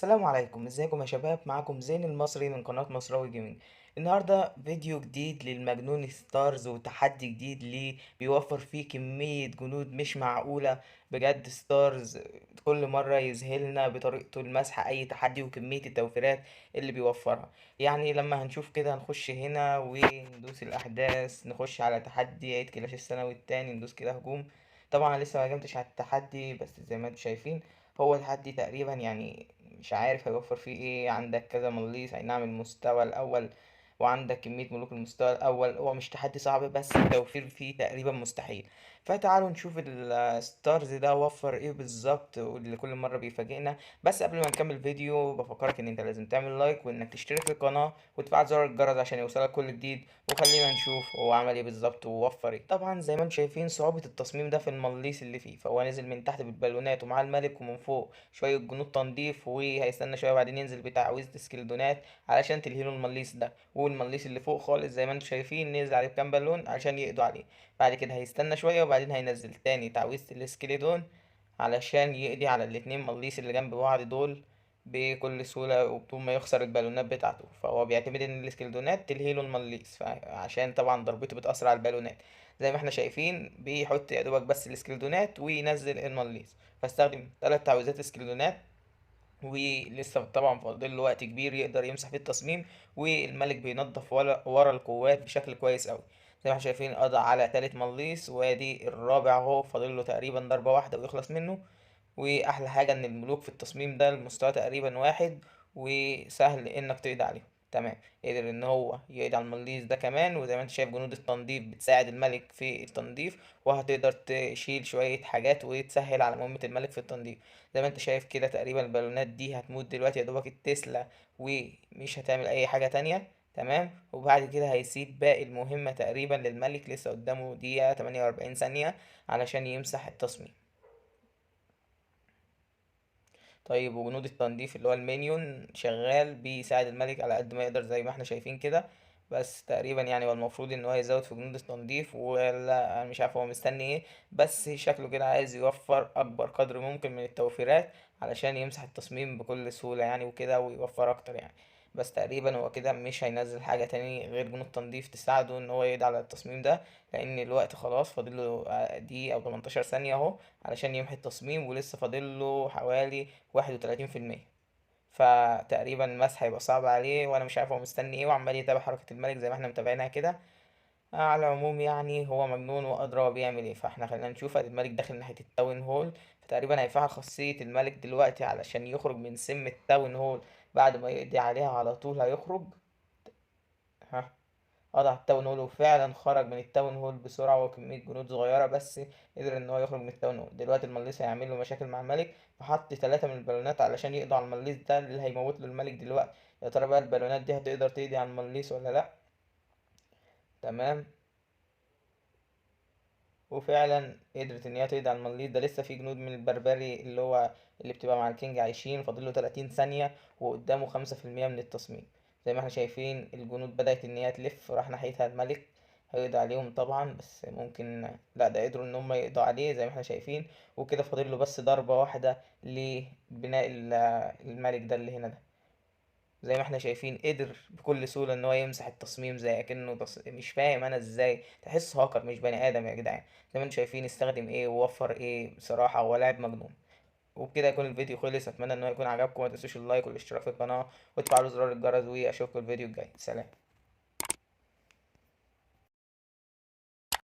السلام عليكم، ازيكم يا شباب؟ معاكم زين المصري من قناة مصراوي Gaming. النهاردة فيديو جديد للمجنون ستارز وتحدي جديد ليه بيوفر فيه كمية جنود مش معقولة. بجد ستارز كل مرة يذهلنا بطريقته المسح اي تحدي وكمية التوفيرات اللي بيوفرها. لما هنشوف كده هنخش هنا وندوس الاحداث، نخش على تحدي عيد كلاش السنوي التاني، ندوس كده هجوم. طبعا لسه ما هجمتش على التحدي، بس زي ما انتم شايفين هو تحدي تقريبا مش عارف هيوفر فيه ايه. عندك كذا مليص، اي نعم المستوى الاول، وعندك كمية ملوك المستوى الاول. هو مش تحدي صعب بس التوفير فيه تقريبا مستحيل. فتعالوا نشوف الستارز ده وفر ايه بالظبط واللي كل مرة بيفاجئنا. بس قبل ما نكمل الفيديو بفكرك ان انت لازم تعمل لايك وانك تشترك في القناة وتفعل زر الجرس عشان يوصلك كل جديد. وخلينا نشوف هو عمل ايه بالظبط ووفر ايه. طبعا زي ما انتم شايفين صعوبة التصميم ده في المليص اللي فيه، فهو نزل من تحت بالبالونات ومع الملك ومن فوق شوية جنود تنظيف، وهيستنى شوية بعدين ينزل بتعويذة اسكلدونات علشان تلهيله المليص ده. والمليص اللي فوق خالص زي ما انتم شايفين نزل عليه بكام بالون عشان يقضوا عليه. بعد كده هيستنى شوية وبعدين هينزل تاني تعويذة الاسكليدون علشان يقضي على الاتنين مليص اللي جنب بعض دول بكل سهولة وبدون ما يخسر البالونات بتاعته. فهو بيعتمد ان الاسكلدونات تلهيله المليص، عشان طبعا ضربته بتأثر على البالونات. زي ما احنا شايفين بيحط يا دوبك بس الاسكلدونات وينزل المليص. فاستخدم 3 تعويذات اسكلدونات، ولسه طبعا فاضل له وقت كبير يقدر يمسح فيه التصميم. والملك بينظف ورا القوات بشكل كويس قوي. زي ما احنا شايفين قضى على تالت مليص، وادي الرابع اهو، فاضل له تقريبا ضربة واحدة ويخلص منه. واحلى حاجة ان الملوك في التصميم ده المستوى تقريبا واحد وسهل انك تقضي عليهم. تمام، قدر ان هو يقضي على المليص ده كمان. وزي ما انت شايف جنود التنظيف بتساعد الملك في التنظيف، وهتقدر تشيل شوية حاجات وتسهل على مهمة الملك في التنظيف. زي ما انت شايف كده تقريبا البالونات دي هتموت دلوقتي يا دوبك التسلا ومش هتعمل اي حاجة تانية. تمام، وبعد كده هيسيب باقي المهمة تقريبا للملك، لسه قدامه دقيقة 48 ثانية علشان يمسح التصميم. وجنود التنظيف اللي هو المينيون شغال بيساعد الملك على قد ما يقدر زي ما احنا شايفين كده. بس تقريبا هو المفروض ان هو يزود في جنود التنظيف، ولا انا مش عارف هو مستني ايه، بس شكله كده عايز يوفر اكبر قدر ممكن من التوفيرات علشان يمسح التصميم بكل سهولة ويوفر اكتر. بس تقريبا هو كده مش هينزل حاجة تاني غير جنود تنظيف تساعده ان هو يقضي على التصميم ده، لان الوقت خلاص فاضل له دقيقة او تمنتاشر ثانية اهو علشان يمحي التصميم، ولسه فاضل له حوالي واحد وتلاتين في المية. فتقريبا المسح هيبقى صعب عليه، وانا مش عارف هو مستني ايه، وعمال يتابع حركة الملك زي ما احنا متابعينها كده. على العموم هو مجنون وادرى هو بيعمل ايه. فاحنا خلينا نشوف. ادي الملك داخل ناحية ال town hall، فتقريبا هيفعل خاصية الملك دلوقتي علشان يخرج من سم ال town hall. بعد ما يقضي عليها على طول هيخرج. قضى على ال town hall، وفعلا خرج من ال town hall بسرعة وكمية جنود صغيرة، بس قدر ان هو يخرج من ال town hall. دلوقتي المليس هيعمل له مشاكل مع الملك، فحط 3 من البالونات علشان يقضوا على المليس ده اللي هيموت له الملك دلوقتي. يا ترى بقى البالونات دي هتقدر تقضي على المليس ولا لا؟ تمام، وفعلا قدرت ان هي تقضي على المليس ده. لسه في جنود من البربري اللي هو اللي بتبقى مع الكينج عايشين، فاضل له تلاتين ثانية وقدامه خمسة في المية من التصميم. زي ما احنا شايفين الجنود بدأت ان هي تلف، راح ناحيتها الملك هيقضي عليهم طبعا، بس ممكن لا، ده قدروا ان هم يقضوا عليه زي ما احنا شايفين. وكده فاضل له بس ضربة واحدة لبناء الملك ده اللي هنا ده. زي ما احنا شايفين قدر بكل سهولة ان هو يمسح التصميم زي اكنه مش فاهم انا ازاي، تحس هاكر مش بني ادم يا جدعان. زي ما انتم شايفين استخدم ايه ووفر ايه، بصراحة هو لاعب مجنون. وبكده يكون الفيديو خلص، اتمنى ان هو يكون عجبكم. ما تنسوش اللايك والاشتراك في القناة وتفعلوا زرار الجرس، واشوفكم الفيديو الجاي. سلام.